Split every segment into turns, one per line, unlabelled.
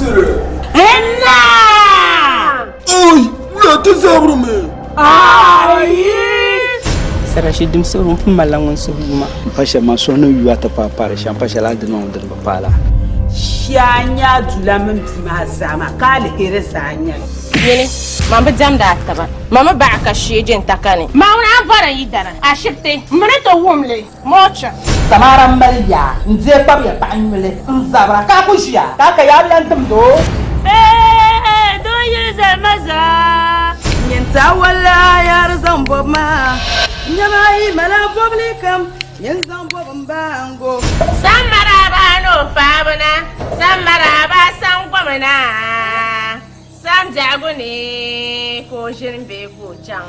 tiri.
Naa!
Oi, wula ti zabiri mi.
Ayi!
Sarashi dimsibu m pun malila ŋun suhu yuma.
M pa shɛli man suhu ni yuya ti paai paari shɛm, m pa shɛli a di niŋ dini bi paai la.
Shia n-nyɛ a dula mini bia maa zaa maa, ka aliheri zaa nyɛ li.
Nyini, man bi diɛmdi a taba. Ma mi baɣa ka shee je n-taka ni. Maawuni a bɔri n yidana, ashibiti, m mi ni ti wum li.
Mocha.
Samara m-mali yaa n-deei kpabiya paɣa nyuli n-zabira ka a ku ʒiya ka a ka yaa lan timd o.
Eeh doo yili zalima zaa.
Nyin ta walla yaari zaŋ bɔbi maa, nyama yi mala bɔbili kam, nyin zaŋ bɔbi m baango.
San maraba ni o paɣaba na, san maraba san goma na. Sam biɛhigu ni ka o ʒini bee ka o chaŋ.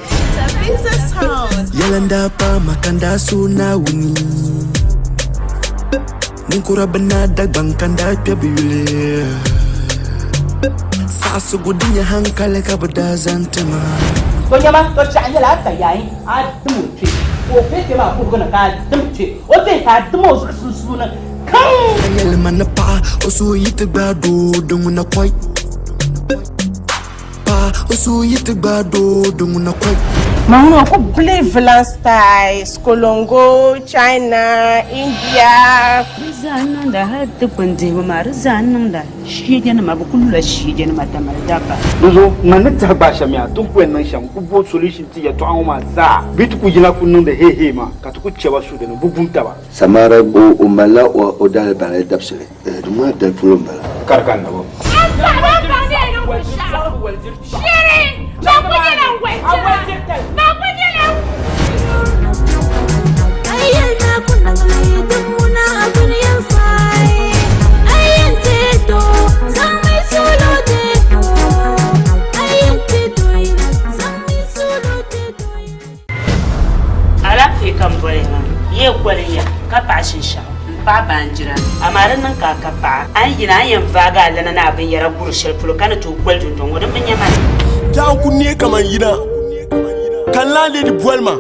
Yɛla n-daa paai ma ka n daa suhi Naawuni. Ninkura bɛ naa Dagbaŋ ka n daa kpe bɛ yuli. Saɣisigu din nyɛ haŋkali ka bɛ daa zaŋ ti ma.
To nyama, to chɛɣu nyɛla a ka yaai a dim o kpe, ka o kpe kpe maa kuhigu ni ka a dim kpe o bee ka a dim o zuɣu sunsuuni kaŋ.
Ka yɛli ma ni paɣa o suhu yi ti gbaai doo din ŋuna kɔi. Paɣa o suhu yi ti gbaai doo din ŋuna kɔi.
Maŋ o ku believe la styles, Kolongo, China, India.
Di zaa n-niŋda hali dikpuni dihibu maa di zaa n-niŋda shiijanima bɛ kuli lula shiijanima Tamale dabba.
Di zuɣu ŋmani ni tɛha gbaai shɛm yaa, ti ni ku yɛn niŋ shɛm n-ku bo solution ti yɛtɔɣa ŋɔ maa zaa bee ti ku yina ku niŋdi hee hee maa ka ti ku chɛ ba su di ni bɛ gum taba.
Samara o malila o dahali dabisili. Di maa dali polo m-bala.
Ka di ka n naba.
Alaafee ka m boli ya maa, yi yi goli ya ka paɣi shinshɛɣu m-paɣi baanjira, amaa di niŋ ka a ka paɣa, a ni yina a ni yɛn vaagi a lana ni a binyɛra guri shɛli polo ka ni tooi goli dundɔŋ ŋɔ, din bi nya ma ni.
Biɛɣu n-ku neei kaman yina, ka n lan leei di boli ma,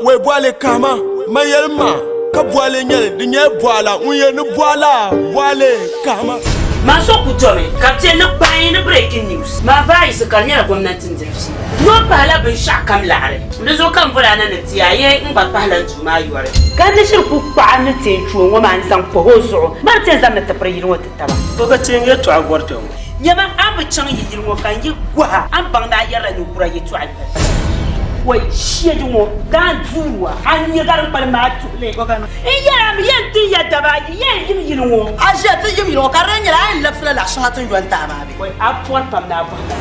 Wɛi bɔɣili kahima, ma yɛli ma, ka bɔɣili nyɛli, di nyɛla bɔɣila, ŋun yɛli ni bɔɣila, bɔɣili kahima.
Maa so ku tomi ka bɛ ti ni kpaai ni breaking news. Maa vaayisi ka di nyɛla gomnanti n-diri fiila. Noo pahila binshɛɣu kam laɣiri. Di zuɣu ka m boli a na ni ti a ye n gba pahila n duu maa yɔri. Ka n ni shiri ku kpaɣi n ni teei chuo ŋɔ maa n-zaŋ pɔh o zuɣu, mani ti yɛn zaŋmi ti piri yili ŋɔ ti taba.
Bɔ ka ti yɛn yɛtɔɣa bɔri kpe ŋɔ?
Nyama, a ni bi chaŋ yi yili ŋɔ ka n yi gɔh a, a ni baŋ ni a yɛrila ninkura yɛtɔɣa yoli. Wai, shɛli ŋɔ daan duur a, a nya ka di kpalim maa tuhili. N yɛr a mi, yɛn tin ya daba ayi, yɛn yim yili ŋɔ.
A ʒiya ti yim yili ŋɔ ka di nyɛla a yɛn labisila laɣ shɛŋa ti ni yɔn ti a maa bee?
Wai, a pɔri pam ni a bɔhi ma.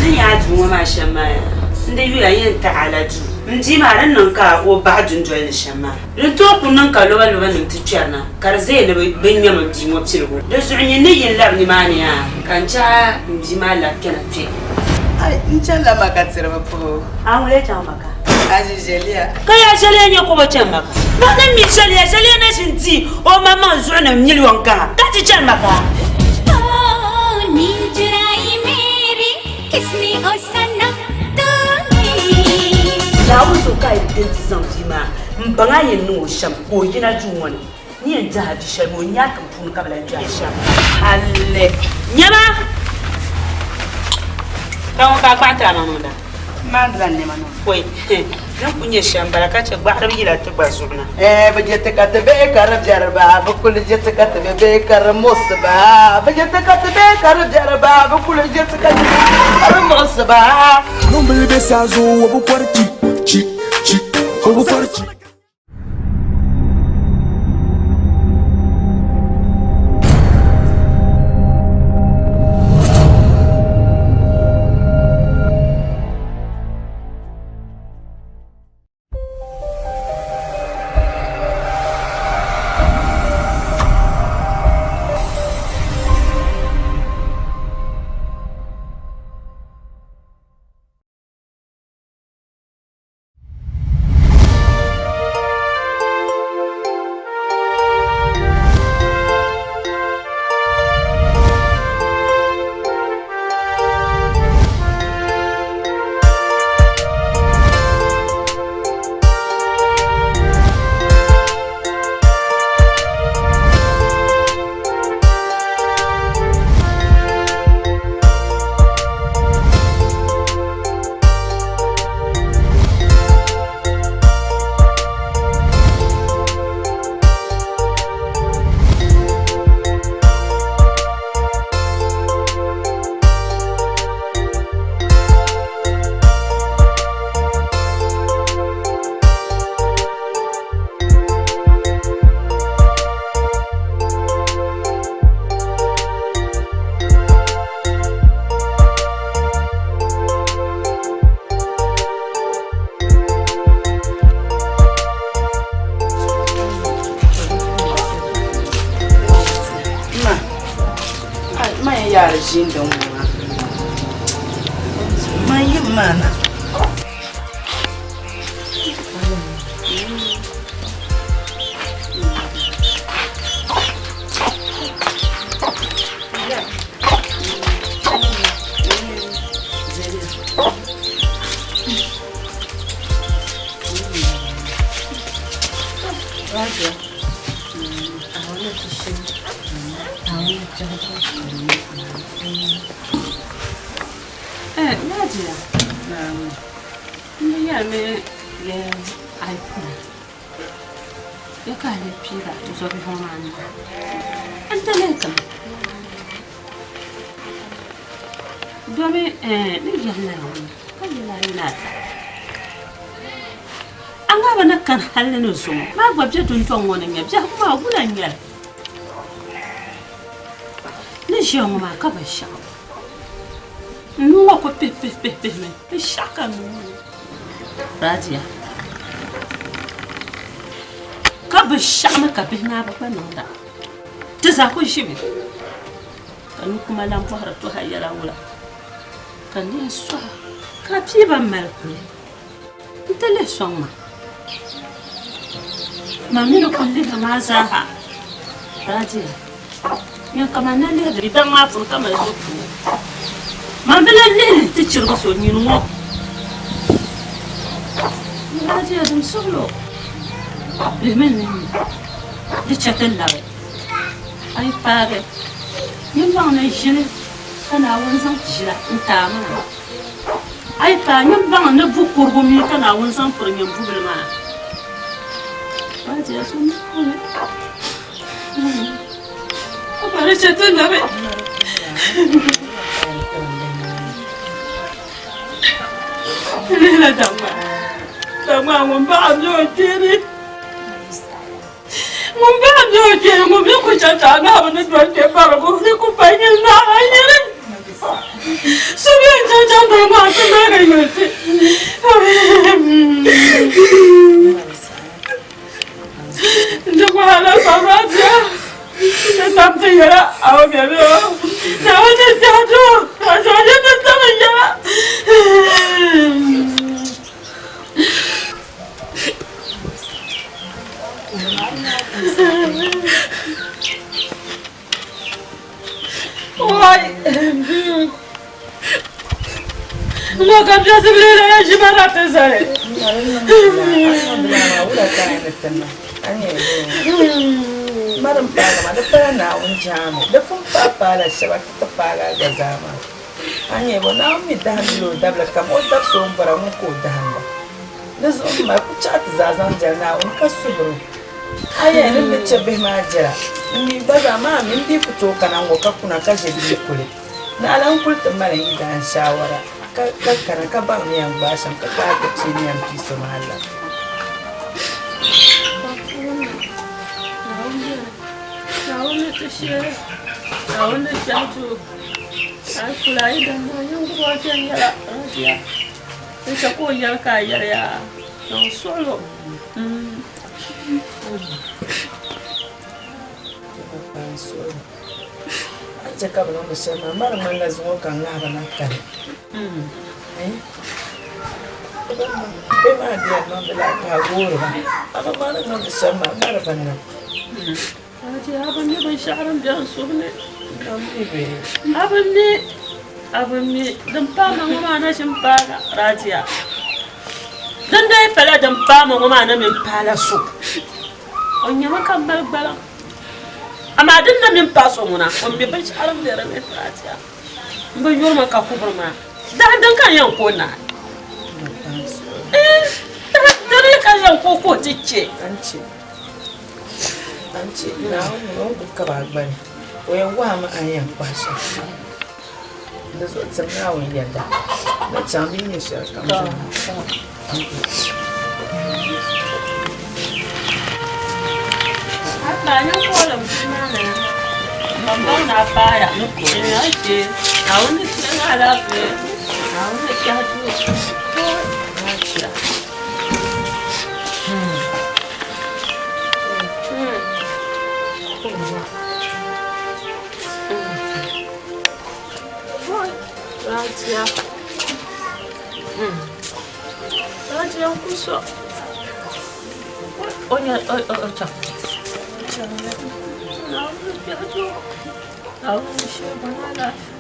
Ni nya a duu ŋɔ maa shɛm maa yaa, n di yuya yɛn taɣi a la duu. M bia maa, di ni niŋ ka o bahi dundoli ni shɛm maa, di ni tooi ku niŋ ka lɔbalɔba nim ti kpɛri na ka di zaya ni bɛ ŋmɛm m bia ŋɔ piligu. Di zuɣu nyin ni yi n-labi nimaani yaa ka n chaai m bia maa labi kpɛna kpe.
Ai, n chanila Maka tiribu puhibu.
A ŋun lee chaŋ Maka?
A ʒi ʒɛliya.
Ka ya ʒɛliya nyɛ ka o chani Maka? Ba ni mi ʒɛliya, ʒɛliya na ʒi n-di o maŋmaŋ zuɣu ni miliɔn gaŋa ka ti chani Maka. Naawuni zuɣu ka a yi di ti zaŋ bia maa m-baŋ a yɛn niŋ o shɛm ka o yina duu ŋɔ ni ni yɛn dihi a bi shɛli maa o nya tiŋ puuni ka bi lahi dɔɣi shɛm halli nyama ka ŋɔ ka a gbaɣi ti a maŋ niŋda
Maandila nɛma niŋ.
Pɔi, din ku nyɛ shɛm m-bala ka chɛ gbaɣiriba yila ti gba zuɣu na.
Ɛɛ bɛ je ti ka ti bihi ka di biɛri ba, bɛ kuli je ti ka ti bi bihi ka di muɣisi ba. Bɛ je ti ka ti bihi ka di biɛri ba, bɛ kuli je ti ka ti bihi ka di muɣisi ba.
Noŋbili be saa zuɣu o bi kɔri chi, chi, chi, o bi kɔri chi.
yaari ʒiindi ŋɔ maa. Man yim maa na.
Nadia, n bi yɛlimi ya a yi kuna ya ka a lee piigi a tuzɔbihi ŋɔ maa niŋ n ti lihi ti ma domi ni yɛli lala ŋɔ ka yɛli a yi ni ata a ŋahiba ni kani hali ni zuŋɔ maa gba be dundɔŋ ŋɔ ni nya biɛhigu maa wula n-nyɛ li ni ʒiya ŋɔ maa ka binshɛɣu n nuu ŋɔ kuli pihi pihi pihi pihimi binshɛɣu ka n nuu ŋɔ ni Radia ka binshɛɣu mi ka bihi maa bi gba niŋda ti zaa kuli ʒimi ka nukuma lan bɔhiri tɔha yɛla wula ka n lee sɔha ka bia ba mali kuli n ti lihi sɔŋ ma ma mi ni kuli lihiri maa zaaha Radia nyɛ kaman na lihiri daŋ maa puuni ka mali zo puuni man bi lan lihi ti chirigi so nyini ŋɔ Radia din suɣulo lihimi n ni di chɛ ti labi a yi paagi nyin baŋ ni ʒini ka Naawuni zaŋ ʒila n-ti a maa. A yi paai nyin baŋ ni bu kurigu mi ka Naawuni zaŋ piri nyin bubili maa. Di chɛ ti labi. Lihila daŋ maa. Daŋ maa ŋun baɣa mi o kpeeni. Ŋun baɣa mi o kpeeni ŋun mi ku chɛ ka a nahibu ni doli kpe barigu ni ku pa nyini naɣ a yini. So mi n-chaŋ chaŋ daŋ maa ti naagi yuli ti. Di wahala pam a bia. Di tam ti yɛla a o bɛmi o. Naawuni ni tɛhi ti o ka zaŋ yɛn ti tam n yɛla. Wai! Ŋɔ ka biɛsibili la ya ʒi bara ti zali.
Marim paagi ma di pala Naawuni jaami di pun paai paala shɛba ti ti paagi a gba zaa maa a nyɛ bɔ Naawuni mi dahindila o dabili kam o dabisi o ni bɔra ŋun ka o dahinda di zuɣu m ma ku chaɣ ti zaa zaŋ jɛli Naawuni ka suhir o a yɛn ni ni chɛ bihi maa jɛla m mi gba zaa maa mi m bi ku tooi kana ŋ-ŋɔ ka kuna ka ʒe bia kuli Naɣila n kuli ti mali n yidaan shaawara ka kana ka baŋ ni yɛn gbaai shɛm ka gbaai ti pii ni yɛn pii so maa la.
Naawuni ti shee, Naawuni kpɛhi duu, a yi kuli a yidan maa nyin gbubi o viɛnyɛla Radia n chɛ ka o yɛli ka a yɛli yaa niŋ suɣilo.
A ni chɛ ka bɛ niŋdi shɛli maa, ma di ŋmanila zuŋɔ ka n ŋahi ba na kani. Bɛ maa di yɛn niŋdi la ka a goori ba, amaa maa ni niŋdi shɛm maa, ma di bi niŋ.
A bi mi binshɛɣu din be n suhu ni. A bi mi, a bi mi din paai ma ŋɔ maa na ʒini paai Radia. Din daa yi pala din paai ma ŋɔ maa na mini paala so. O nyami ka mali gbaliŋ. Amaa din na mini paai so ŋuna, o mi binshɛɣu din be di ni Radia. M bi yuri mi ka kubiri maa. Dahin din ka n yɛn ku o naai. Dahin din ka n yɛn ku o ka o ti chɛ.
An chɛ Naawuni ŋun o ni gbubi ka ba gbani, o yɛn wahi mi a ni yɛn kpahi shɛm. Di zuɣu tim Naawuni yɛda ni chaŋ bɛ ni nyɛ shɛlikam zaa.
So. O nya o o chaŋ. Naawuni biɛhi zuɣu. Naawuni shee ba ni alaafee.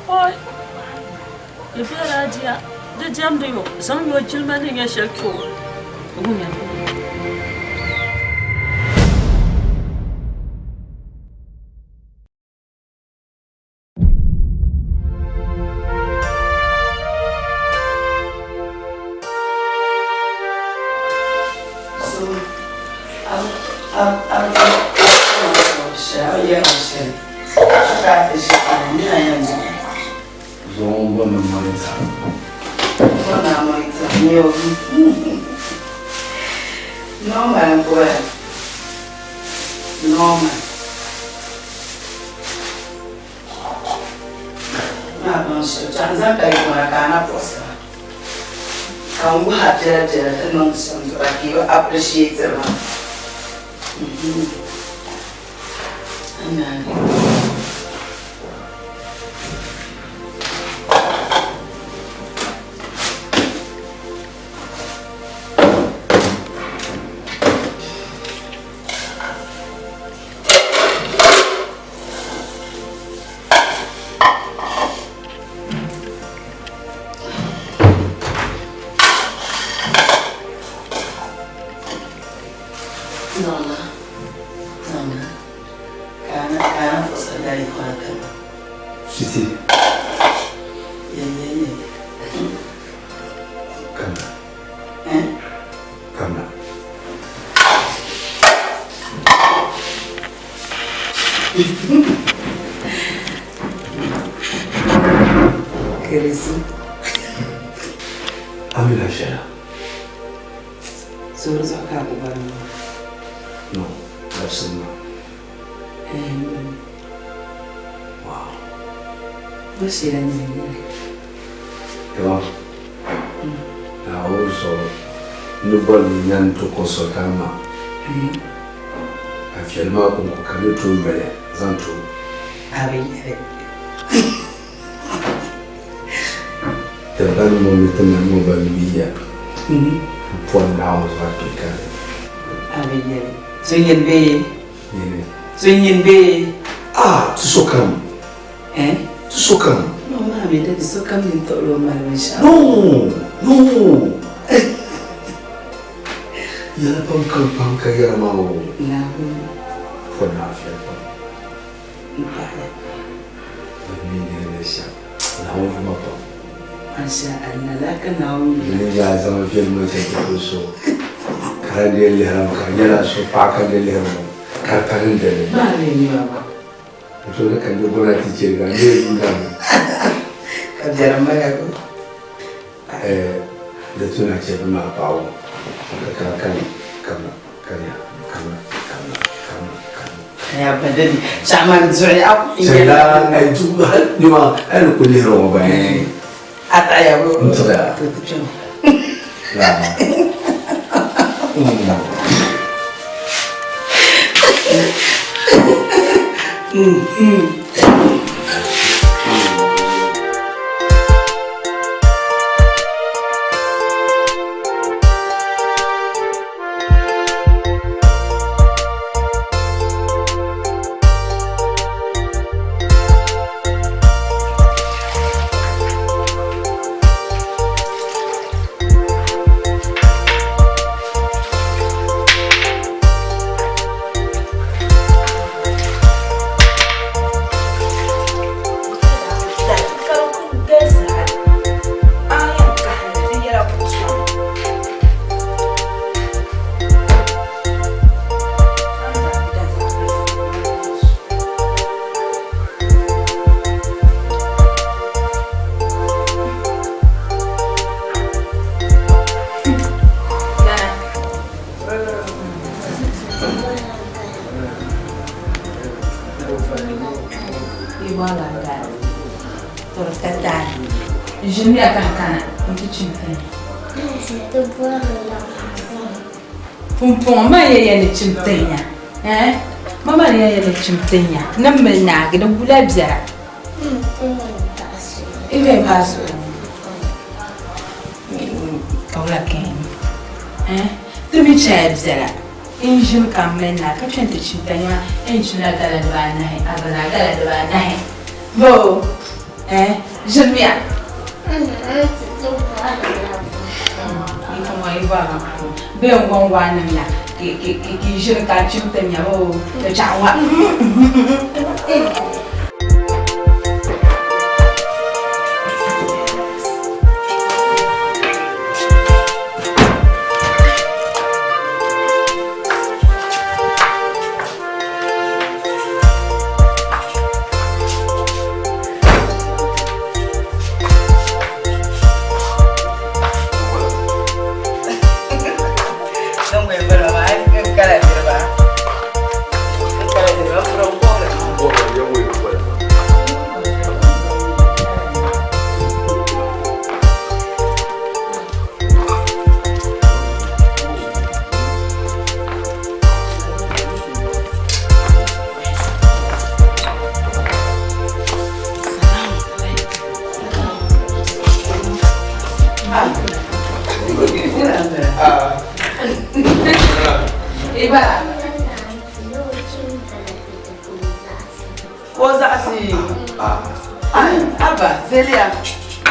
Oi! Di bela a dia, di diɛmdi yo, zaŋ yo jilima ni nyɛ shɛli ti o. Wumiya.
So,
Zuɣu n bɔni monitor.
Bɔni a monitor nyɛ o. Normal n bɔra. Normal. Maa baŋ shɛli chaŋ zaŋ ka yi kɔna ka a na puɣisira. Ka n wuhi a biɛla biɛla ti niŋdi shɛm zuɣu ka yi appreciate ma. Nona, nona, kana kana fusa dari kona kama.
Sweetie.
Yeah, yeah, yeah.
Come now.
Eh?
Come now.
Keresi.
Amina Shera.
Zuɣuri zuɣu ka a ku bɔri ŋɔ.
No, absolutely. Wow.
Bɔ shɛli n nyɛ
Eva, na o zuɣu ni bɔri ni nya n to consult a ma. A viɛli maa kɔŋko ka ni tooi yoli zaŋ ti o.
A bi yɛli.
Ti ba ni ŋɔ mi ti ma ni ŋɔ ba mi ya. N pɔri Naawuni zuɣu a kpee ka di.
A bi yɛli. So nyin bee?
Nyini.
So nyin bee?
Ah, ti sokam.
Eh?
Ti sokam.
No, maa mi dadi sokam nyin tiɣili o mali binshɛɣu.
No, no. Yɛla pam ka pam ka yɛra maa o.
Naawuni.
Pɔri Naawuni viɛli pam.
N paɣiya.
Ban mi ni ni shɛm. Naawuni yuma pam.
Masha Allah, lala ka Naawuni yura.
Ni yaa zaŋ viɛli ŋɔ chɛ ti so. Ka di dee lihiri mi ka di nyɛla so paɣa ka di lihiri mi ka di pa ni dini.
Maa mi ni baba.
N to ni ka di gɔna ti chɛ ka n dee yuuna mi.
Ka biɛri mali ko.
Eh, di tu na chɛ bi maa paɣa ŋɔ ka ka kani kama kanya kama kama kama kama.
Ya badani chaman zuɣu a ku
Chɛla ai tu hal nima ai ni ku lihiri ŋɔ ba eh.
A taɣiya bo.
N tiɣiya.
To ti kpɛma.
La.
Ʒiniya ka n kana n ti chim tinya. Pumpɔŋɔ ma ya ya ni chim tinya. Eh? Mama ni ya ya ni chim tinya. Ni mili naagi ni wula biɛla.
Ibe ba su. Ka
wula ka yɛn niŋ? Eh? Ti mi chaya biɛla. N ʒimi ka m mali naa ka kpɛn ti chim tanya maa, n chimla gala dibaanahi, a gba zaa gala dibaanahi. Boo! Eh? Ʒinimiya. Bee n gɔŋ waa nim la ka yi ʒini ka chim tanya boo ti chaɣ wa.
Ko zaɣisi Abba Zelia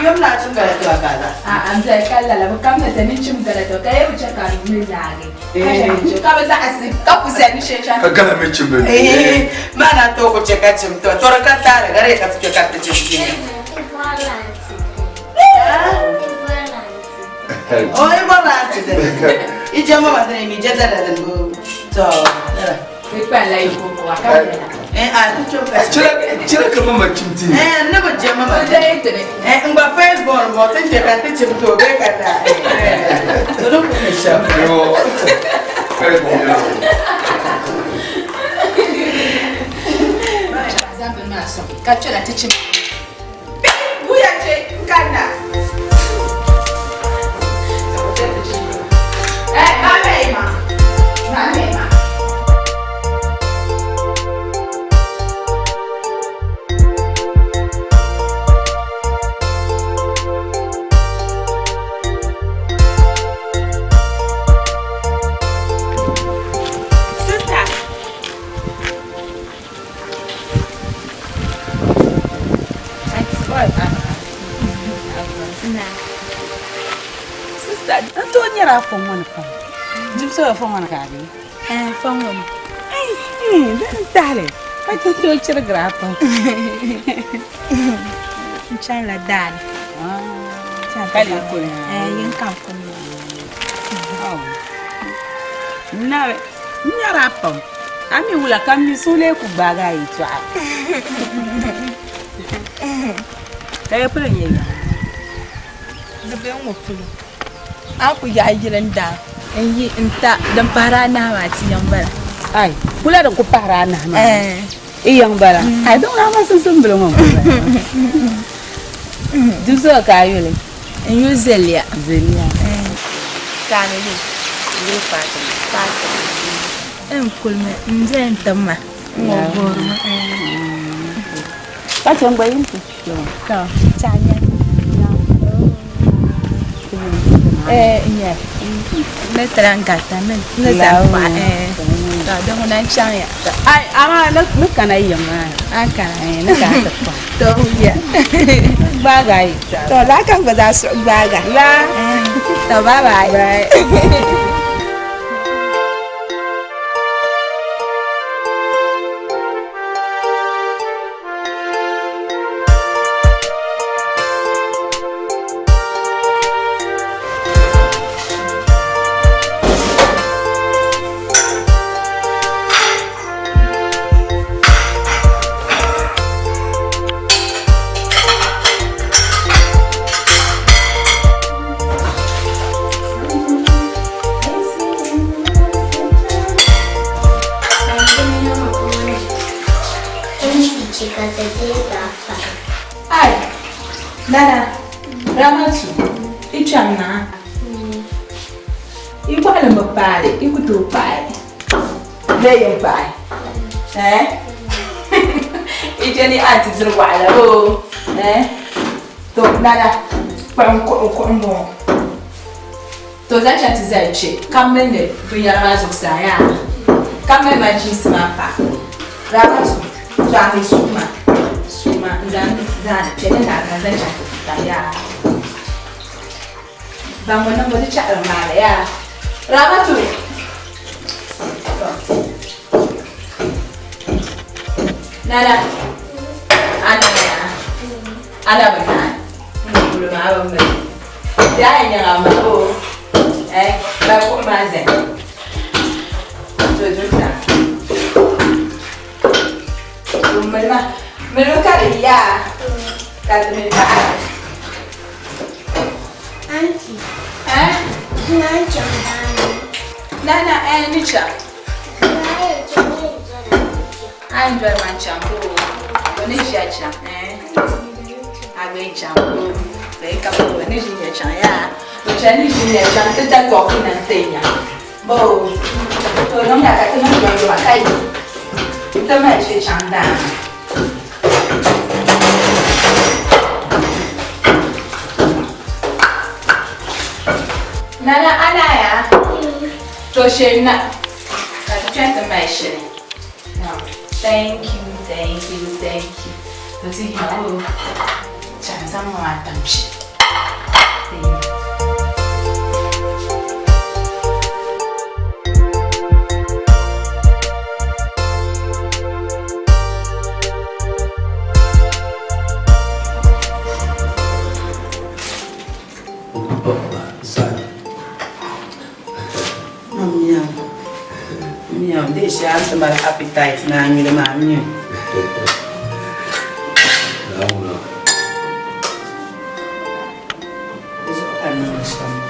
yom na chim gala tiba ka zaɣisi.
A an zali ka lala bi kamina ti ni chim gala tiba ka yɛ bi chɛ ka mi naagi ka chɛ ni chim ka bi zaɣisi ka ku zali ni shɛli
Ka gala mi chim bi
Eh, maa na tooi ku chɛ ka chim tiba tɔri ka taali ka di yɛ ka ti kpɛ ka ti chim tiba. O i bɔrila a ti dini. I jɛ mama dini mi jɛ dada dini bu tɔ.
Bi kpalila yi ko wa ka bi na.
Eh, a ti chim ka
Chira ka mama chim ti.
Eh, ne bi jɛ mama dini. Eh, n gba first born bɔ ti chɛ ka ti chim ti o bee ka daa. To di ku ni shɛm.
Yo. First born.
Zaŋ bini maa sɔŋ ka kpɛla ti chim.
Buya che n kanna. Eh, mama ma. Mama ma.
Sister. Sister, n tooi nyɛla a fɔŋ ŋɔ ni pam. Jimsi o fɔŋ ŋɔ ni ka a be?
Eh, fɔŋ ŋɔ ni.
Ai, din tahili ka ti tooi chirigira a pam.
N chanila daa ni.
Ka lee kuli?
Eh, yin ka n kuli.
Nabi, n nyɛra a pam. A mi wula ka m mi so lee ku gbaagi a yɛtɔɣa. Ka ya polo nyɛ ya?
Di be ŋ-ŋɔ polo. A ku yaɣi yili n-daa n-yi n-ta din pahiri anahi maa ti yiŋ bala.
Ai, kula din ku pahiri anahi maa
Eh.
i yiŋ bala. Ai, din ŋɔ ma sunsumbili ŋɔ n-ku bala. Di zuɣu ka a yuli?
N yuli Zelia.
Zelia.
Eh. Ka a mi yuli?
N yuli Fatima.
Fatima. N kulimi n beni n-tim ma. N ŋɔ guhiri ma.
Ka che n gba yim ti kpɛma.
To, chaɣ nyɛ. Eh, n nyɛ. Ni ti lahi garita ni ni zaŋ kpahi. Eh. To, di ŋuna n-chaŋ ya.
Ai, amaa ni kana yiŋ maa.
A ni kana?
Eh, ni kana ti kpahi.
To, ya.
Gbaaga a yɛltɔɣa.
To, laa ka n gba zaa suhu gbaaga.
Laa.
To, bye bye.
Bye. Ai, Nana, Ramatu, i kpɛm naa. I bɔɣili bi paali, i ku tooi paai. Bee yin paai? Eh? I je ni a ti diri waɣila oo. Eh? To, Nana, kpuɣim kuɣu kuɣu m-bɔŋɔ.
To zaŋ chaŋ ti zali kpe ka milindi binyɛra maa zuɣusaa yaa ka mali maʒinsi maa pa. Raabatu, to a mi suuma, suuma n-zaŋ zaani kpe ni naai ka n zaŋ chaŋ ti tam yaa. Baŋbu niŋbu di chaɣilim maa la yaa. Raabatu! To. Nana, a nana yaa. A na bi naai. N ni kuli maa a bi mali. Daa yi nyaŋ a ma o eh bari kuɣu maa zani. To zuɣusaa. To milima milimi ka di yaa ka ti mi paɣa.
Auntie.
Eh?
Zina n chaŋ daani.
Nana eh ni chaŋ. A yɛn doli ma n-chaŋ boo? O ni ʒiya chaŋ eh? A gba yɛn chaŋ boo? Bee ka boo ni ʒi ya chaŋ yaa? O chani ni ʒi ya chaŋ ti da kɔfi na n-ti nya boo? To niŋmiya ka ti niŋ yomyoma ka yi ti mali shee chaŋ daa ni. Nana a naaya? To shee na. Ka ti chani ti mali shili. Now, thank you, thank you, thank you. To ti hiɛɣu o chani zaŋ ŋɔ maa tam kpe. Thank you.
Miam, di shɛli a ni ti mali appetite ni a nyuli maa mi. Di zuɣu ka n niŋdi shɛm maa.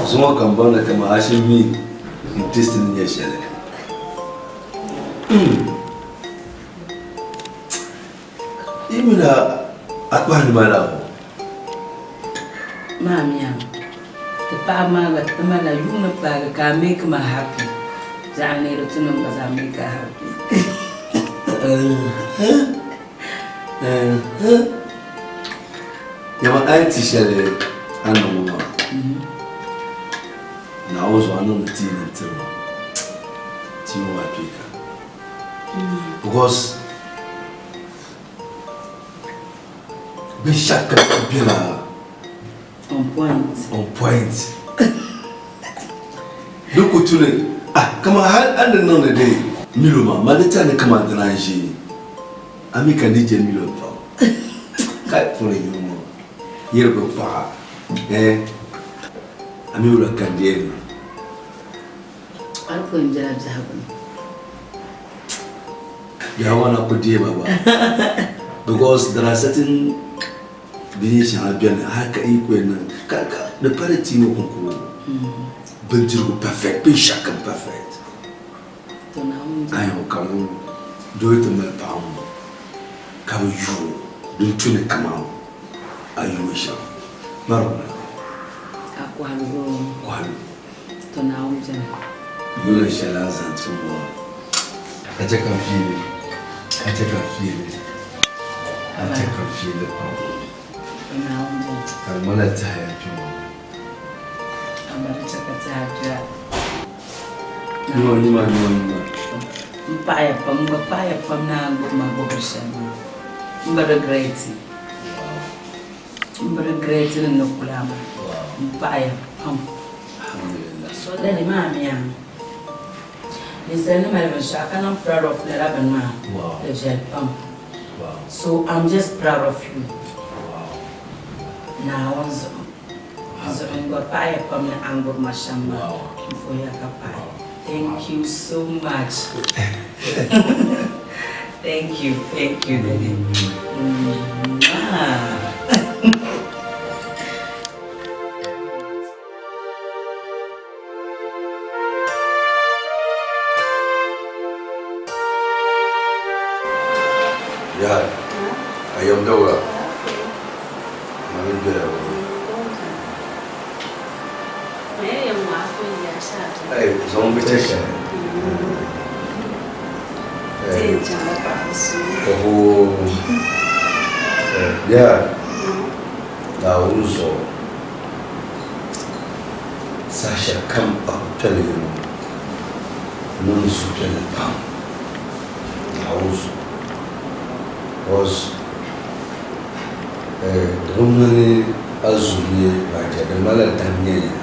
Zuŋɔ ka n baŋ ni kaman a shiri mi n taste ni nyɛ shɛli. Yi mini a kpahi nima la ŋɔ.
Maa miya ti paɣaba maa gba ti malila yuuni paagi ka a make ma happy zaɣa neeri ti nim gba zaa make her happy.
Nyama a yi ti shɛli a ni niŋ ŋɔ maa Naawuni zuɣu a niŋdi tii ni n-tiri ma tii ŋɔ maa kpee ka because binshɛɣu kam kuli bela
on point
on point di ku tuni ah kaman hali a ni niŋdi di milo maa mali di tɛha ni kaman dina n-ʒi a mi ka ni je milo pam ka puni yuli ŋɔ yiri bi kpaɣa eh a mi wula ka n deei li.
A ni pun bela biɛhigu ni.
Biɛhigu maa na ku deei ma gba because there are certain bin shɛŋa beni hali ka yi ku yɛn niŋ ka ka di pali tii ŋɔ kuŋko bindirigu perfect binshɛɣu kam perfect ayi ka ŋun doo ti mali paɣa ŋɔ ka bi yuo din tu ni kaman a yuo shɛm mariguna
A kɔhili
kɔhili
To Naawuni beni.
Yuli shɛli a ni zaŋ ti ŋɔ. A chɛ ka n fiili, a chɛ ka n fiili, a chɛ ka n fiili pam. Ka di ŋmanila tɛha yɛn kpe ma.
Amaa di chɛ ka tɛha kpe a.
Nima, nima, nima, nima.
M paɣiya pam, m gba paɣiya pam ni a gbubi ma gbubiri shɛm maa. M bi regret. M bi regret ni n ni kuli a maa. M paɣiya pam.
Alhamdulillah.
So dali maa mi a ninsal ni mali binshɛɣu ka niŋ proud of lala bini maa di viɛli pam. So I'm just proud of you. Naawuni zuɣu. Zuɣu n gba paɣiya pam ni a ni gbubi ma shɛm maa. N puhiya ka paɣi. Thank you so much. Thank you, thank you, daddy. Mwah.
Ya, a yam dawla. Mani doya o. Ai, zaŋ bi chɛ shɛli. Oho. Ya, Naawuni zuɣu. Saha shɛli kam a ku kpɛli yino niŋ suhupiɛlli pam Naawuni zuɣu because di bi ŋmani a zu ni Raja di ŋmanila dam nyɛya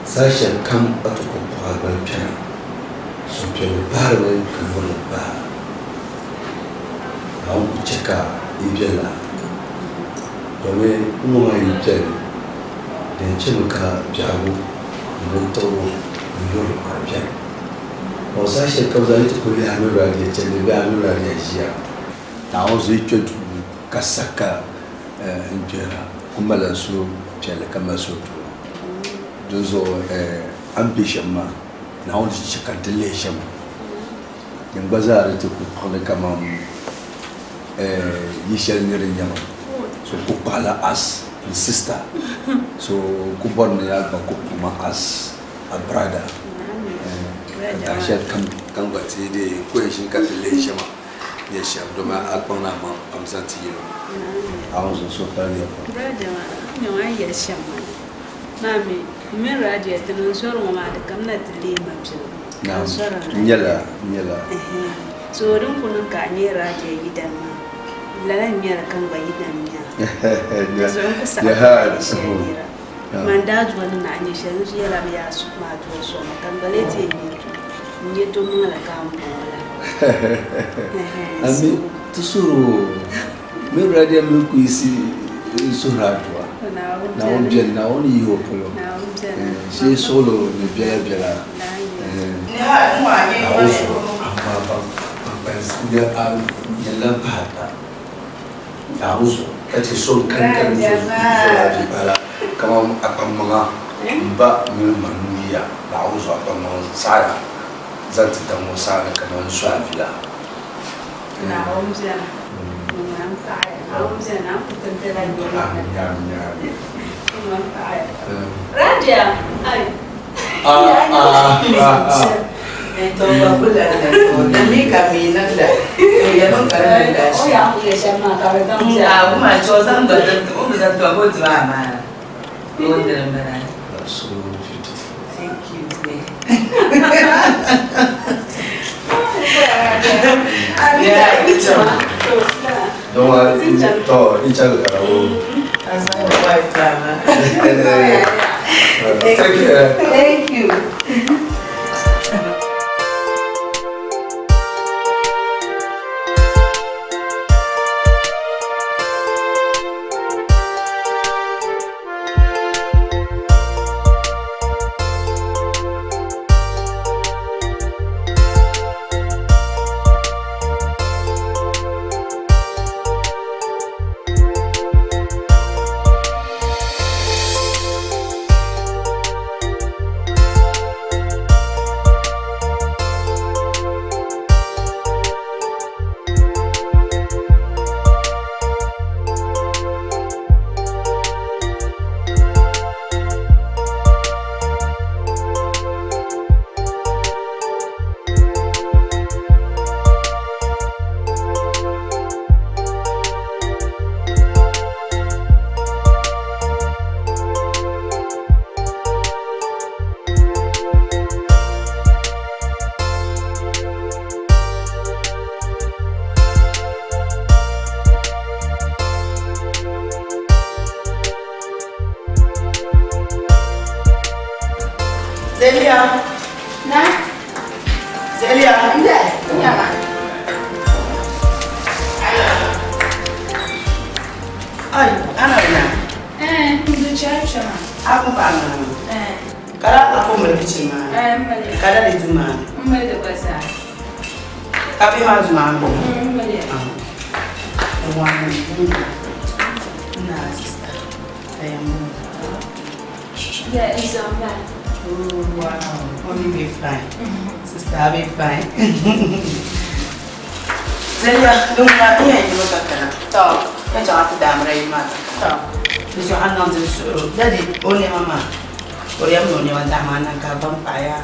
saha shɛli kam a ti ku kpuɣi a gbali kpɛna suhupiɛlli pahirimi ka yurili pahi Naawuni ku chɛ ka yi biɛla domin n ŋɔ maa yi piɛli din chɛmi ka biɛhigu ni bintiɣigu ni yurili ka di beni. Ka o saha shɛli kam zaa yi ti kuli lihi a mini Radia chandi bee a mini Radia ʒiya, Naawuni zuɣu yi kpe duu ka sa ka n kpɛhira ku malila suhupiɛlli ka mali suhutuɣili. Dinzuɣu a ni be shɛm maa Naawuni ti chɛ ka di lihi shɛm. Din gba zaa di ti ku kpuɣili kaman yi shɛli ni di nyɛma so ku kpaɣila as n sister so ku bɔri ni a gba ku kpuɣi ma as a brother ka dahin shɛli kam ka n gba ti dee ku yɛn ʒini ka ti lihi shɛm nyɛ shɛm domi a kpaŋ ni a maŋ pam zaŋ ti yino a ŋun zuɣu so pali ya pam.
Brother maa, a ni nyɛ a ni yɛli shɛm maa, maa mi m mini Radia ti niŋ zɔri ŋɔ maa di kamina ti leei mabiligu.
Naam, n nyɛla, n nyɛla.
So din ku niŋ ka a nyɛ Radia yidana maa, lala n nyɛli ka n gba yidana nya. Di zuɣu n ku saɣi ti a nyɛ shɛli nira. Man daa doli ni a nyɛ shɛli, n yɛla mi yaa suhu maa doli sɔŋ ma, ka n gba lee ti yɛn nyɛ to, n nyɛ to maŋli ka a ni bɔŋɔ la.
Ami, ti suhiri o, mini Radia mini Kuyisi n suhiri adua. Naawuni beni, Naawuni yihi o polo. Shee suɣilo ni biɛla biɛla. Naawuni zuɣu amaa ban kpalim nyɛla pahi ata. Naawuni zuɣu ka chɛ so n-kani ka ni zuɣu la vi pala kaman akpaŋmaŋa m-ba mini ma nuu ya. Naawuni zuɣu akpaŋmaŋa saɣiya zaŋ ti daŋ o saani kaman n su a vi la.
Naawuni beni.
That's so beautiful.
Thank you, dear.
Don't worry, to each other.
That's my wife, Mama.
Take care.
Thank you. Zelia.
Na.
Zelia.
Nde, nyama.
Ai, ana na.
Eh, ndo chacha.
Ako pa na.
Eh.
Kala ako mali kitchen ma.
Eh, mali.
Kala di duma.
Mali de kwasa.
Ka bi ma duma mo.
Mali.
Ah. Wa na sister. I am.
Yeah, it's on that.
Oh, wow. Mommy be fine. Sister be fine. Zelia, dum na iya yi maka kana. To, ya chawa ti damra yi ma. To. Ni so an nan zin su. Daddy, o ne mama. O yam no ne wanda ma nan ka ban pa ya.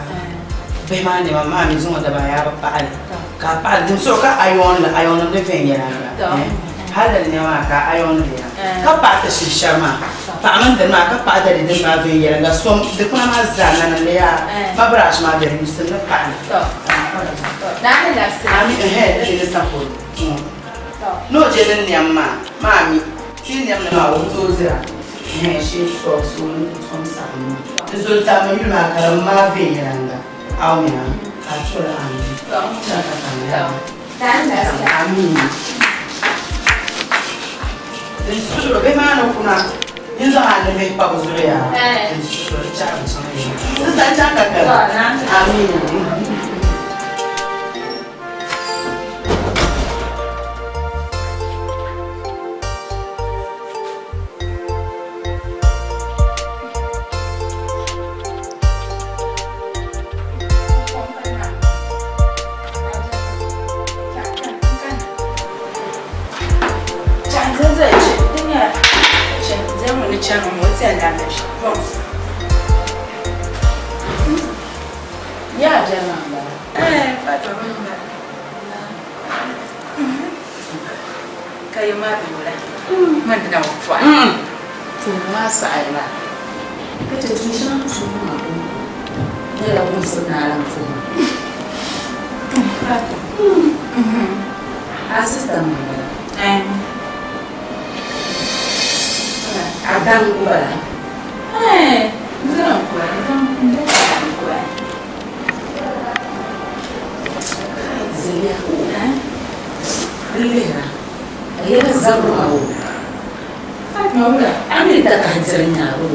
Be ma ne mama mi zun da ba ya ba pa ali. Ka pa dum so ka ayon la ayon ne fen ya
To.
Halal ne ma ka ayon ne ya. Ka pa ta shisha ma. Pa man da ma ka pa da din ma fen ya ga som de kuna ma za na na le ya. Ma brush ma da ni sun na pa.
To. Na ni la se.
Ami eh eh ne sa ko. No je ne nyam ma. Ma mi ti nyam na ma wo to zira. Eh shi so so ni tom sa mi. Zo ta ma mi ma ka ma ve yanga. Aw mi na. A chola ami.
To.
Cha ka ka ya.
Na ni la se.
Ami. Suro be ma no kuna. Yin zo ha ne be pa ko zuro ya.
Eh.
Suro cha ka cha. Sista cha ka ka.
To, na.
Ami.
Ya jama.
Eh, Fatima mun Kai ma bi wala. Man da wa fa.
To ma sa'i ma. Kace tun shi na tu ma ko. Ne la kun sun na lan fu. A sister ma ba.
Eh.
A dan ku ba.
Eh, zan ko, zan zan ko.
Zeliya. Lera. Ayera zabu awo.
Fatima wula.
Amiri ta ka dirin ya ro.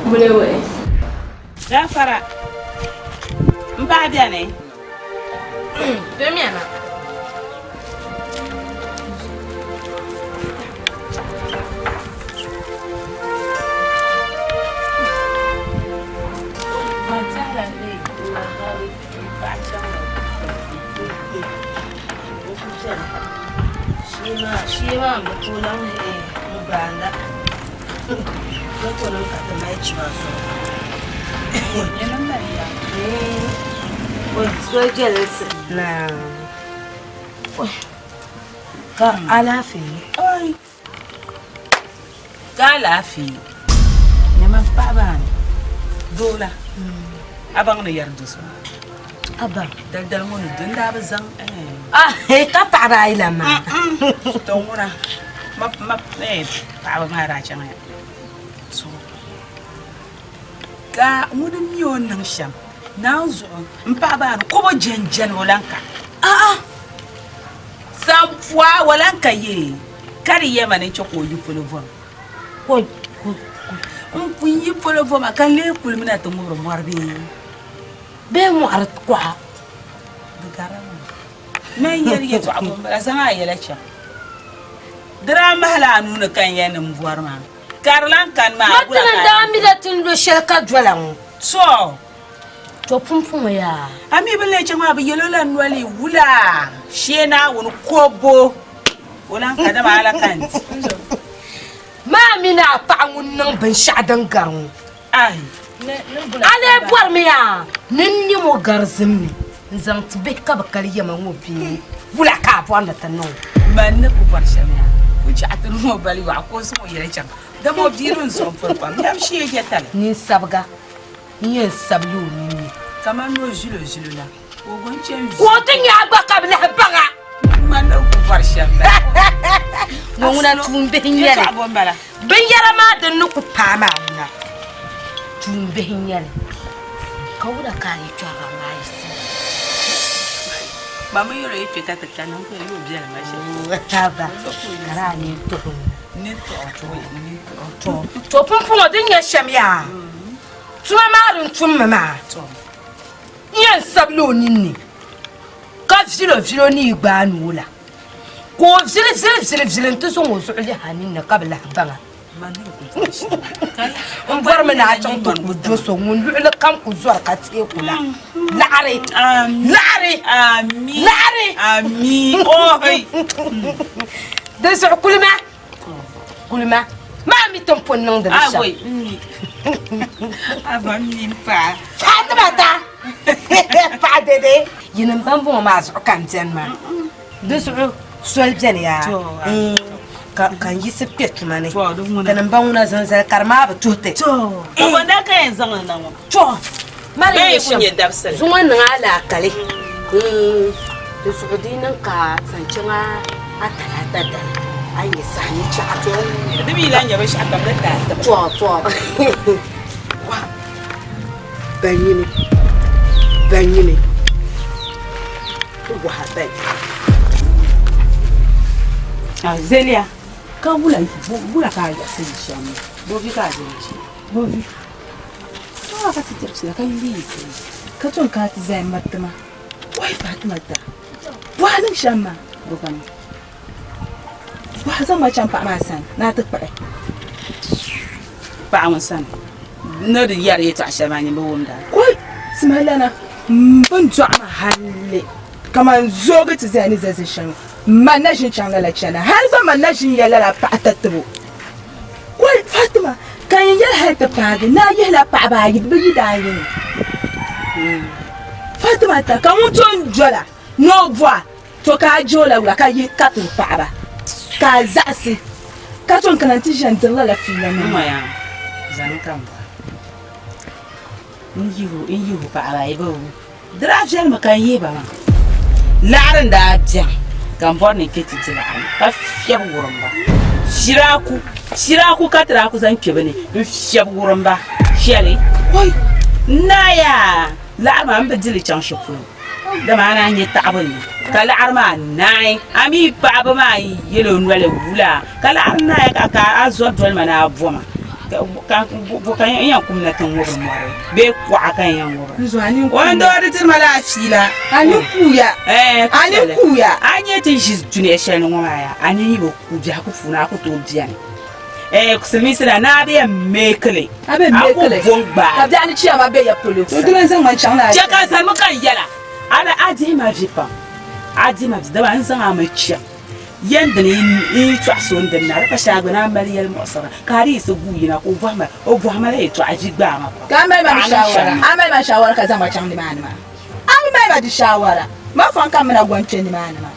Bule wai.
Gafara. N paɣa biɛni.
Demiana.
Shi ma bi ku lan n baanda. Loto nim ka ti mali chiba zuɣu. So jɛlisi na.
Ka alaafee.
Oi. Ka alaafee. Nyama paɣaba ni doo la. A baŋ ni yɛri do so.
Aba.
Daldali ŋɔ ni do n daa bi zaŋ.
Ah, ka paɣaba ayi la maa.
To ŋuna ma ma paɣaba maa daa chaŋ ya. So ka ŋuni mi o niŋ shɛm naan zuɣu n paɣaba ni kobo jɛnjɛni o lan ka.
A'a.
Sampua o lan ka ye ka di yɛma ni chɛ ka o yi polo vom.
Ko
N pun yi polo voma ka n lee kulimina ti ŋubiri mɔri bee.
Bee mɔɣiri kuɣa.
Di garimi. Man yɛli yɛltɔɣa bɔmbala zaŋ a yɛla chaŋ. Di daa mahila a nuu ni ka n yɛli ni n bɔri maa. Ka di lan kani maa.
Ma tini daa mila ti ni lo shɛli ka dola ŋɔ.
To.
To pumpum yaa.
A mi bi lee chaŋ maa bi yɛl o la noli wula shee Naawuni kobo. O lan ka dama a la ka n di.
Maa mini a paɣa ŋun niŋ binshɛɣu din gari ŋɔ.
Ai.
A lee bɔrimi yaa ni n nim o gari zim ni n-zaŋ ti bihi ka bɛ kali yɛma ŋɔ bee wula ka a bɔri ni ti niŋ o?
Man ni ku bɔri shɛm yaa, ku chaɣ ti niŋ o bali yɔɣu ka o zaŋ o yɛla chaŋ, dama o bia din zuɣu m-piri pam. Yɛm shee je tali.
Ninsabiga n-yɛn sabili o nini.
Kaman ni o ʒil o ʒilo la, ka o go n-chani
Ka o ti nya a gba ka bɛ lahi baŋ a.
Man ni ku bɔri shɛm bala.
Ŋɔ ŋuna tuumbihi n-nyɛ li.
Yɛtɔɣa bɔ m-bala?
Binyɛra maa din ni ku paai maa ŋuna tuumbihi n-nyɛ li. Ka wula ka a yi kpɛrila maa yi sani?
Ba mi yɛl o yi kpe ka ti chani, n ku yɛli o biɛli ma shɛli.
Haba, ka daa nini tuhi o.
Nini tuhi o, nini tuhi o.
To pumpɔŋɔ din nyɛ shɛm yaa, tuma maa din tummi maa, n yɛn sabila o ninni ka vili o vili o ni yi gbaai ni o la, ka o vili vili vili vili nti zaŋ o zuɣu lihi a ninni ka bi lahi baŋ a. N bɔrimi ni a chaŋ ti ku do so ŋun luɣili kam ku zɔri ka teeku la. Laɣiri! Laɣiri! Laɣiri! Di zuɣu kulima, kulima maa mi ti ni pun niŋdi li shɛm. Fatima ta paɣa dede yinim ban bɔŋɔ maa zuɣu ka n beni maa. Di zuɣu soli beni yaa ka ka n yiɣisi kpɛ tuma ni ti ni ba ŋuna zaŋ zali ka di maa bi tuhi ti.
Ka bɔ n-daa ka yɛn zaŋ li na ŋɔ?
To mali
Bee
nyɛ
ku
shɛm
nyɛ dabisili?
zuŋɔ niŋ alaakali di zuɣu di niŋ ka zaŋ chaŋ a talaata dali a yi nyɛ saha ni chaɣa.
Di mi lahi nyɛ binshɛɣu kam di taai tiba.
To to wa banyini banyini.
Zelia, ka wula wula ka a yiɣisi yi shɛm bovi ka a zali ʒi bovi maa ka ti diri fiila ka yuli yiɣisi ka tom ka ti zaya miriti ma wai Fatima da bɔha niŋ shɛm maa bɔgani bɔha zaŋ ma chaŋ paɣa maa sani ni a ti kpuɣi paɣa ŋun sani ni di yɛri yɛltɔɣa shɛli maa nyin bi wumda koi Timalana m bin dɔɣi ma halli kaman zoogi ti zaya ni za zi shɛŋa man na ʒin chaŋ lala chana hali gba man na ʒin ya lala paɣa tatibo koi Fatima ka n yɛli hali ti paagi ni a yihila paɣaba ayi di bi yi daa yini Fatima ta ka ŋun to n dola ni o bɔha To ka a je o la wula ka yihi ka ti o paɣaba ka a zaɣisi ka tom kana nti ʒe n-diri lala fiila ŋɔ maa? N zani ka m ba n yihi o paɣaba ayi bɛ di daa viɛlimi ka n yihi ba maa. Laɣiri n-daa beni ka m bɔri ni n kpe ti di laɣiri maa ka fiɛbi wurim ba. Shiraaku, shiraaku ka ti daa ku zaŋ kpe bɛ ni n-fiɛbi wurim ba shɛli. Hoi! N naaya! Laɣiri maa m bi di li chaŋ shɛli polo. Dama a naan nyɛ taɣibu ni ka laɣiri maa naai, a mi paɣiba maa yɛl o noli wula ka laɣiri naai ka ka a zɔri doli ma ni a bo ma, ka bɔ ka n yɛn kum na ti ŋubiri mɔri bee kuɣa ka n yɛn ŋubira? O ni doo di tiri ma la fiila. A ni kuuya. A ni kuuya. A nyɛ ti ʒi dunia shɛli ni ŋɔ maa yaa, a nini yi bi ku biɛhigu puuni a ku tooi beni. Eh, silimiinsi la naa bɛ yɛn meeki li.
A bɛ meeki li.
A ku bo n-gbaai.
Ka biɛɣu ni chiyaama be ya polo. To dina n-zaŋ ma n-chaŋ ni a
Chɛ ka zalimi ka n yɛla. A la a dihi ma vi pam. A dihi ma vi dama n zaŋ a mi chaŋ. Yɛn dini n yi tɔɣisi o ni dini na di pa shɛli a gba ni a mali yɛli muɣisira ka a di yiɣisi guui yina ka o bɔhi ma o bɔhi ma la yɛltɔɣa vi gbaai ma pam.
Ka a mali ma mi
Paɣa niŋ shɛm
shaawara.
maa.
A mali ma shaawara ka zaŋ ma chaŋ nimaani maa. A bi mali ma di shaawara. Ma fɔŋ ka m mini a gɔn kpe nimaani maa.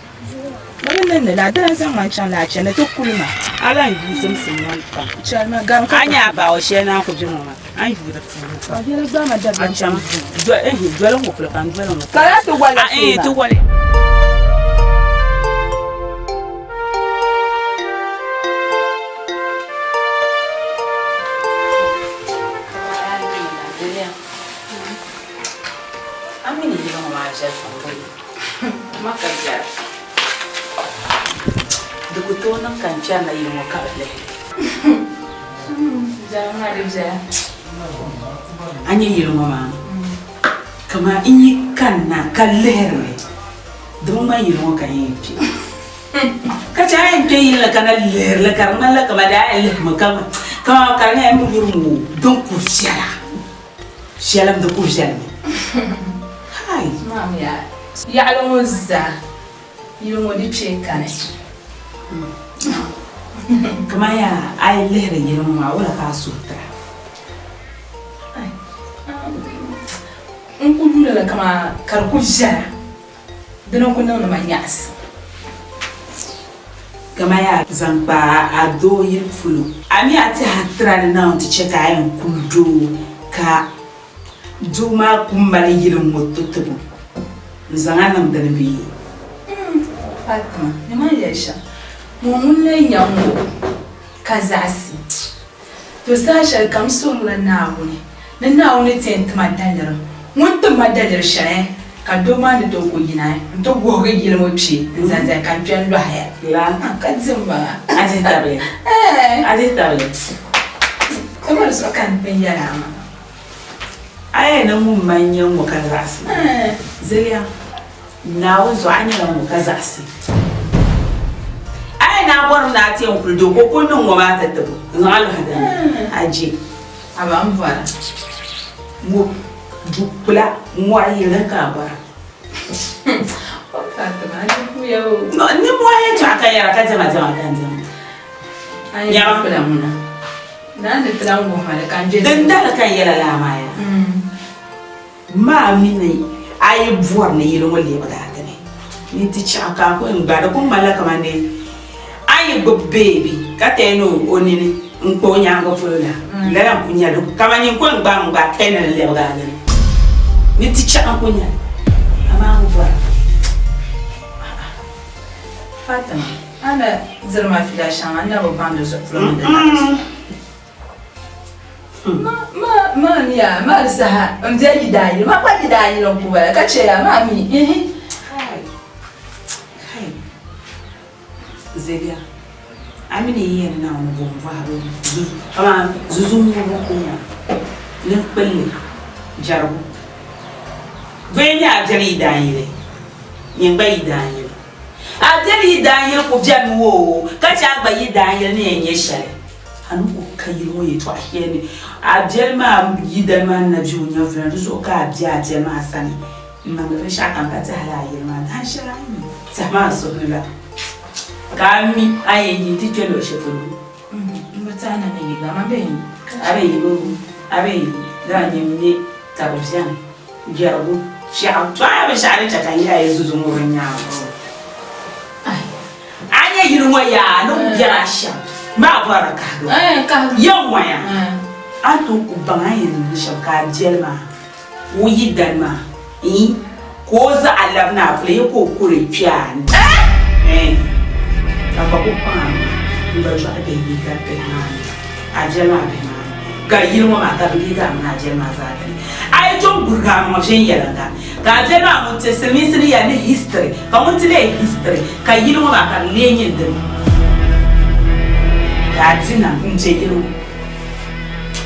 Bɛ bi niŋdi lala, di lan zaŋ ma n-chaŋ ni a chani ti kuli ma.
A lan yuui zimsim ŋɔ ni pam.
Chɛli ma, garim ka
A nya a baɣa o shɛli naan ku be ŋɔ maa, a ni yuui di puuni pam.
A biɛla gbaai ma dabiɛm
A chaŋ doli ŋɔ polo ka n doli ŋɔ polo.
Ka a ti wali
A eeh ti wali. A mi ni yili ŋɔ maa viɛli pam bɔ yi? Ma ka biɛri. Di ku tooi niŋ ka n kpɛrila yili ŋɔ ka bi lihi. A nya yili ŋɔ maa kaman n yi kanna ka lihiri li, di bi ŋmani yili ŋɔ ka n yɛn kpe. Ka chɛ a yɛn kpe yili ni ka na lihiri li ka di ŋmanila kaman di a yɛn lihimi kaman ka di nyɛla m bi yuri ŋɔ din ku viɛla. Viɛlim di ku viɛlimi. Hai!
Yaɣili ŋɔ zaa yili ŋɔ di kpee kani.
Kaman yaa a yi lihiri yili ŋɔ maa wula ka a suhu tira?
N ku yuli li kaman ka di ku viɛla. Dini n-ku niŋdi ma nyaɣisi.
Kaman yaa zaŋ kpa a doo yili polo. A mi a tɛha tira ni Naawuni ti chɛ ka a yɛn kuli doo, ka doo maa ku mali yili ŋ-ŋɔ tɔtobo n-zaŋ a niŋ dini bee?
Fatima, nyama n yɛli shɛm, ŋɔ ŋun lee nya ŋ-ŋɔ ka zaɣisi. To saha shɛli kam suhirila Naawuni ni Naawuni ti yɛn ti ma daliri. Ŋun ti ma daliri shɛli ka doo maa ni tooi ku yina nti wuhigi yili ŋɔ kpe n-zaŋ zali ka n kpe n-lɔhiya. Ka di m-baŋa.
A dihi tabili?
Ɛɛ.
A dihi tabili?
Ti mali zuɣu ka n pun yɛli a maa.
A yɛli ni ŋun ma n-nyɛ ŋ-ŋɔ ka zaɣisi. Ziliya, Naawuni zuɣu a nyɛla ŋ-ŋɔ ka zaɣisi. A yɛli ni a bɔrimi ni a ti yɛn kuli doo ka o kuli niŋ ŋ-ŋɔ maa ti tibu n-zaŋ a lɔhi dini? A je.
A ba m bɔra.
Ŋ-ŋɔ du kpula mɔri yili din ka a bɔra.
O Fatima, a ni kuya o.
Nimmɔhi yɛltɔɣa ka yɛra ka diɛma diɛma ka n diɛma.
A yɛn ti kpula ŋuna. Naa ni ti lahi wuhi ma li ka n je
Din dali ka n yɛla laa maa yaa. Maa mi ni a yi bɔri ni yili ŋɔ lɛbigi a dini, ni ti chaɣ ka a ku n gba di ku ŋmanila kaman dee a yi gbubi beebi ka taya ni o nini n-kpa o nyaaŋa polo la, lala n-ku nyɛ li. Kaman nyin ku n gbaami n-gba a taya ni di lɛbigi a dini, ni ti chaɣ n-ku nyɛ li, amaa m bɔri.
Fatima, a na diri ma fiila shɛŋa n na bi baŋ di zuɣu polo mini di laɣisi. Maa mi yaa, maa di saha m bɛ yi daa yili, maa gba yi daa yili n-ku bala ka chɛ ya, maa mi, ihi.
Kai, kai, Zɛbia, a mi ni yi yɛn ni Naawuni bo m-bɔhibu zuzu, amaa zuzu ŋubibu n-ku nya niŋkpilli jɛrigu. Bɛ nyɛ a biɛli yi daa yili, nyin gba yi daa yili. A biɛli yi daa yili ku beni woo, ka chɛ a gba yi daa yili ni yɛn nyɛ shɛli. A ni ku ka yili ŋɔ yɛtɔɣa shɛli ni a biɛli maa yidana maa ni na be o nyɛvuli ni, di zuɣu ka a be a biɛli maa sani n-niŋdi binshɛɣukam ka tɛhila a yili maa. Dahin shɛli a yi mi tɛha maa suhu ni la, ka a mi a ni yɛn yi nti kpe luɣ shɛli polo.
M bi tɛhi ni ni yi gba, amaa bɛ yi.
A bi yi bee? A bi yi, dama nyin mi ka bɛ beni. Jɛrigu, Fiɛɣu, to a nya binshɛɣu din chɛ ka n yɛli a yi zuzu ŋɔ bɛ nyaŋ a. A nya yili ŋɔ yaa ni ku biɛri a shɛm maa bɔrila kahigibu. Yɛm ŋɔya, a ni tooi ku baŋ a ni yɛn niŋdi shɛm ka a biɛli maa o yidana maa iin ka o zaɣa labina a polo ya ka o kuri kpe a ni. Ka gba ku kpaŋ a maŋa n-gba dɔɣi bihi bee ka bihi maa ni a biɛli maa bihi maa ni. Ka yili ŋɔ maa ka bɛ leegi a mini a biɛli maa zaa dini. A yi tom gurigi a maŋa viɛnyɛliŋga, ka a biɛli maa ŋun ti silimiinsi ni yɛli ni history, ka ŋun ti leei history, ka yili ŋɔ maa ka di leei nyin dini. Ka a di nam m-be yili ŋɔ.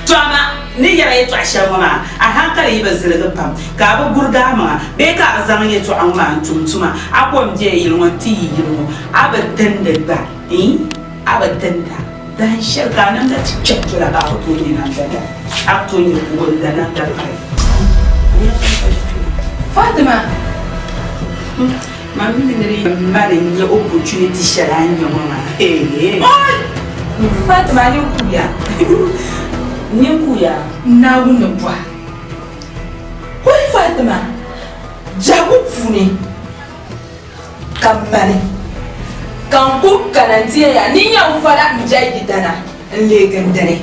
To amaa n ni yɛri a yɛtɔɣ shɛli ŋɔ maa, a haŋkali yi bi ziligi pam, ka a bi gurigi a maŋa bee ka a bi zaŋ yɛtɔɣa ŋɔ maa n-tum tuma, a ko m-be yili ŋɔ nti yi yili ŋɔ, a bi tindi gba, iin, a bi tinda. Dahin shɛli ka a namda ti kpɛhi dola ka a ku tooi nya namda da, a ku tooi nya kuɣu n-da namda pari.
Fatima!
Man mi ni di mali n-nyɛ opportunity shɛli a ni nya ŋɔ maa. Eeh!
Fatima, a nini kuuya?
N nini kuuya?
Naawuni ni bɔhi. Kuli Fatima, biɛhigu puuni ka m mali, ka n ku kana nti yɛn ya ni n yɛn fɔla m bia yidana n-leegi n dini.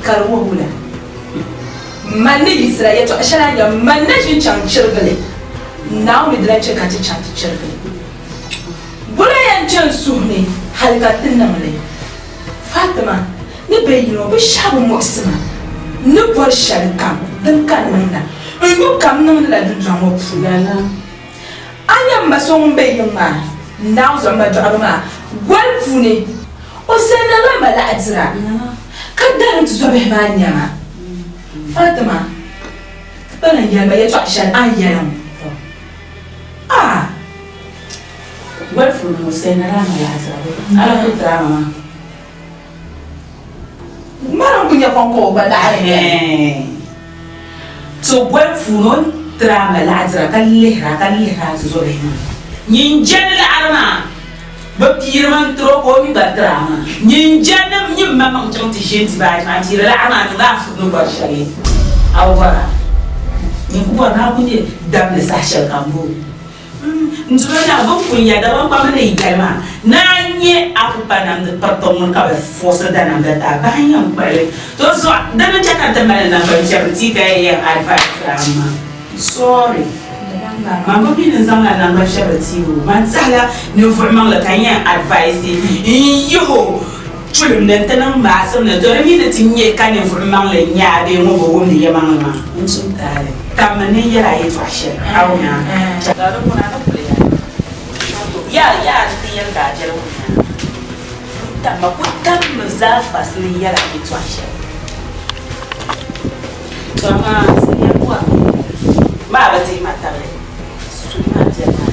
Ka di wuhi wula? Man ni yiɣisira yɛtɔɣ shɛli a nya man na ʒi n-chaŋ chirigi li, Naawuni di lan chɛ ka n ti chaŋ ti chirigi li. Bula yɛn kpe n suhu ni hal ka ti niŋ li. Fatima ni be yino bɛ shɛhi bi muɣisi ma. N ni bɔri shɛlikam din ka n niŋda, n yu kam niŋdila dundɔŋ ŋɔ puuni. A nya m ma so ŋun be yiŋ maa, Naawuni zuɣu m ma dɔɣibu maa goli puuni, o sandalila ma laɣidira ka darim ti zɔbihi maa nɛma. Fatima, ti pa lan yɛli ma yɛtɔɣ shɛli a ni yɛli ŋɔ. Ah!
Goli puuni o sandalila ma laɣidira bee? A lan ku tiri a ma maa?
Mara n-ku nya kɔŋko o gba laɣiri ni.
To goli puuni o ni tiri a ma laɣidira ka lihira ka lihira a tizɔbihi maa. Nyin jɛni laɣiri maa bɛ piirimi n-tiri o ka o mi gba tiri a maa. Nyin jɛni nyin maŋmaŋ chaŋ ti ʒe n-ti baaji maa m-piiri laɣiri maa niŋdi a suhu ni bɔri shɛli a bi bɔra. Nyin ku bɔri ni a ku nyɛ damli saha shɛlikam boo? N duma na bɛ pun ya Dagbaŋ kpamba ni yɛli maa ni a nya a ku pa namdi piriti ŋuni ka bɛ fɔɔsi da namda ti a bahi yɛn kpuɣi li. To zuɣu dini n-chɛ ka n ti mali naŋgban piɛri n-ti ka ya yɛn advice a maa. Sorry. Man bi mi ni n zaŋla nangban shɛbili ti o. Man tɛhila ninvuɣ maŋli ka n yɛn advice n-yihi o tulim ni nti niŋ maasim ni to di mi ni ti nya ka ninvuɣ maŋli n-nyɛ a bee ŋun bi wumdi yɛmaŋli maa. N tum taali. Tammi ni n yɛl a yɛtɔɣ shɛli a wum a. Yaa yaa n ti yɛli ka a biɛli wum a. Tamma ku tammi zaa fasi ni n yɛl a yɛtɔɣ shɛli. To amaa siliya bɔri ni maa bi dihi ma tabili suhi maa biɛli maa.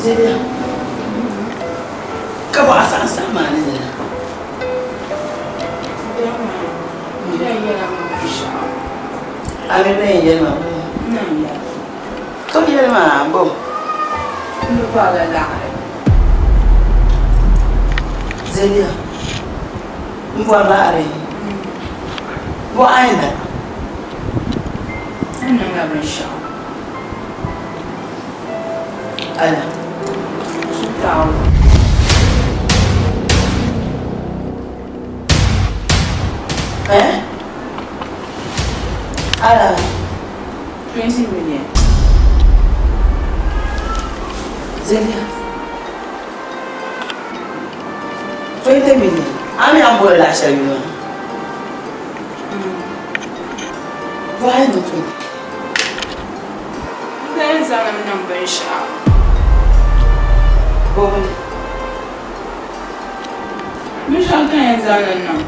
Zeliya, ka bɔ a saɣim saha maa ni nina? A mi bɛn yɛli ma bɔ? To yɛli ma bɔ? Zeliya, m bɔri laɣiri bɔ a yɛn da? Ala. Eh? Ala.
20 million.
Zelia. 20 million. Ami an bɔri la shɛli yuli maa. Why not 20?
N daa yɛn zaŋ li mi niŋ binshɛɣu.
Bɔbili.
Binshɛɣu ka n yɛn zaŋ li niŋ.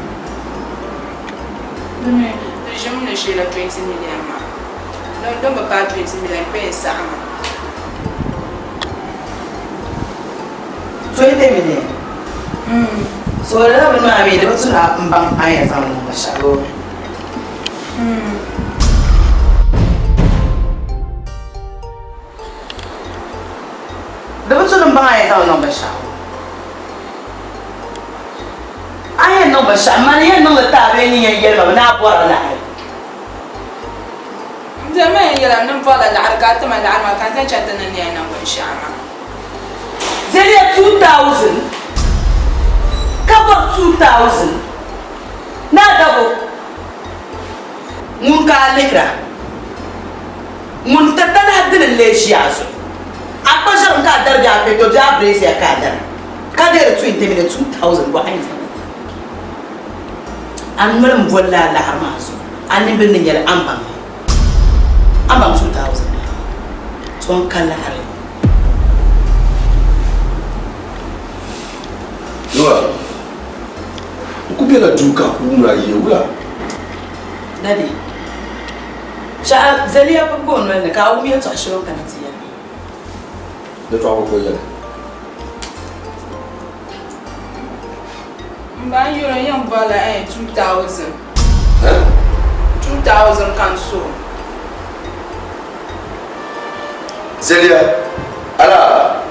Domi di ʒimi ni sheela 20 million maa. Din bi paai 20 million kpe yɛn saɣimi.
20 million? So lala bini maa mi di bi tuhira m baŋ a ni yɛn zaŋ li niŋ binshɛɣu bee? Di bi tu ni m baŋ a yɛn zaŋ niŋ binshɛɣu. A yɛn niŋ binshɛɣu, mani yɛn niŋ li ti a bee nyin yɛn yɛli ma mi ni a bɔrila laɣiri.
M bia, man yɛn yɛli a ni m bɔrila laɣiri ka a ti ma laɣiri maa ka n zaŋ chaŋ ti niŋ ni yɛn niŋ binshɛɣu maa.
Zeliya 2000 ka bɔri 2000 ni a dabo. Ŋun ka a lihira, ŋun ti talahi dini n-lee ʒi a zuɣu? A kpa ʒiɛm ka a dari bee a peto bee a brazier ka a dara, ka deeri 20 mini 2000 bɔɣa yini zaŋ ti a noli m-boli lala laɣiri maa zuɣu, a nimbili ni nyɛli a ni baŋ li. A ni baŋ 2000 maa? To n ka laɣiri.
Nora, n ku bela duu ka ku wumra yiya wula?
Daddy, Shɛha Zaliya pibigi o noli ni ka a wum yɛltɔɣa shɛli o ni kana ti yɛli.
Yɛltɔɣa bɔ ka o yɛli?
M ba n yuri n yɛn bɔrila 2000. 2000 ka n so.
Zaliya, ala!